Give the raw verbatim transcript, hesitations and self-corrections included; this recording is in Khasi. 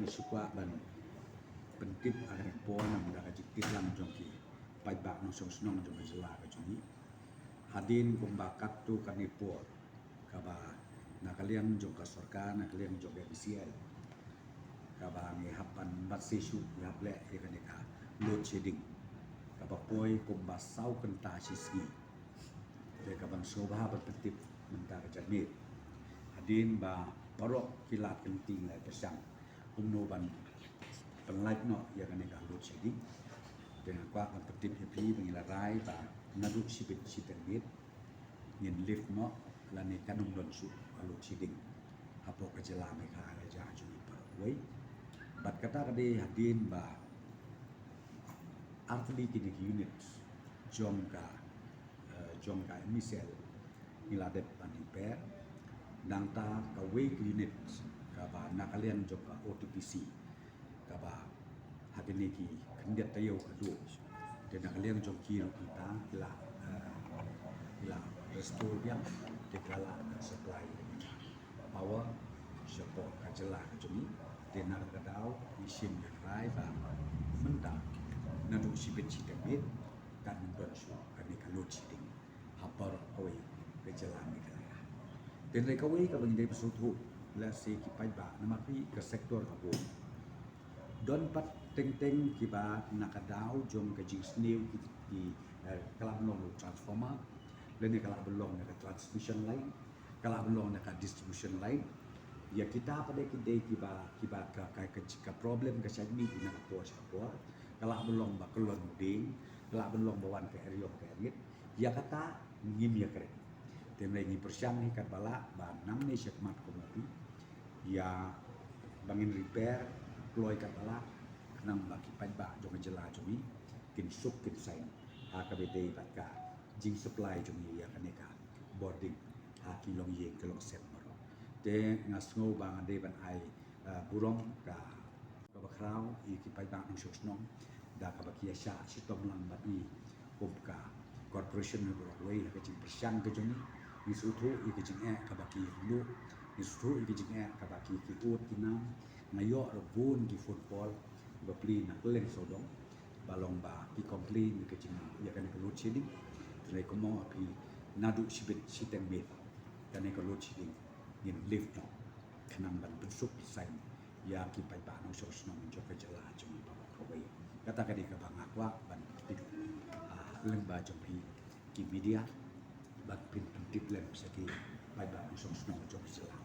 Shu kwah ban pyntip ha kane ka por namar da ka jingtip lang jong ki paidbah nongshong shnong jong ka jylla ka jong ngi. Hadien kumba katto katne por kaba na ka liang jong ka sorkar, na ka liang jong ka M C L, kaba ngi hap ban bat shisha, ngi hap leh ïa kane ka load shedding kaba poi kumba saw kynta shi sngi. Te ka ban sngewbha ban pyntip mynta ka janmiet. Hadien ba baroh ki lad ki lynti ngi la pyrshang kumno ban pynlait noh ïa kane ka load shedding. Te nga kwah ban pyntip ïa phi ba ngi la rai ba naduh shibit shiteng miet ngin lift noh lane kan ym don shuh ka load shedding hapoh ka jylla Meghalaya jong ngi baroh kawei. Bad kata ka dei hadien ba artylli kine ki unit jong ka, eh, jong ka M C L ngi la dep ban repair. Nangta kawei ka unit kaba na ka liang jong ka O T P C kaba ha kine ki khyndiat taïew ka duh. Te na ka liang jong ki ruh mynta ki la, eh, ki la restore biang, te ki la lah ban supply power shapoh ka jylla ka jong ngi. Te na kata ka daw ngi shim ïa ka rai ba mynta naduh shibit shiteng miet kan ym don shuh kane ka load shedding ha baroh kawei ka jylla Meghalaya. Te hynrei kawei kaba ngi dei ban sngewthuh lehse ki paidbah namar phi ka sector ka bun. Don pat teng teng kiba na ka daw jong ka jingsniew ki, ki, eh, ka lah ban long transformer, lane ka lah ban long na ka transmission line, ka lah ban long na ka distribution line. Ïa kita pat de ki dei kiba, kiba ka, ka, ka, ka problem ka shait mih na ka por sha ka por. Ka lah ban long ba kyllon u dieng, ka lah ban long ba wan ka eriong ka erngit. Ïa kata ngim ïakren. Te hynrei ngi pyrshang hi katba lah ba nangne shakhmat kumno phi ïa ba ngin repair kloi katba lah khnang ba ki paidbah jong ka jylla jong ngi kin suk kin saiñ ha kaba dei bad ka jingsupply jong ngi ïa kane ka bording ha ki longïing ki longsem baroh. Te nga sngew ba nga dei ban ai, eh, burom ka kaba khraw ïa ki paidbah nongshong shnong da kaba ki ïa shah shitom lang bad ngi kum ka corporation baroh kawei ha ka jingpyrshang ka jong ngi. Ngi sngewthuh ïa ka jingeh kaba ki ïa kynduh, ngi sngewthuh ïa ka jingeh kaba ki, ki ud ki nam. Nga ïoh ruh bun ki phone call bapli na kylleng sawdong ba long ba ki complain ïa ka jing, ïa kane ka load shedding. Te hynrei kumno phi naduh shibit shiteng miet kane ka load shedding ngin lift noh khnang ban pynsuk pynsaiñ ïa ki paidbah nongshong shnong jong ka jylla jong ngi baroh kawei. Kata ka dei kaba nga kwah ban pyntip, ah, lyngba jong phi ki media, ban pyn, pyntip lem sha ki paidbah nongshong shnong jong ka jylla.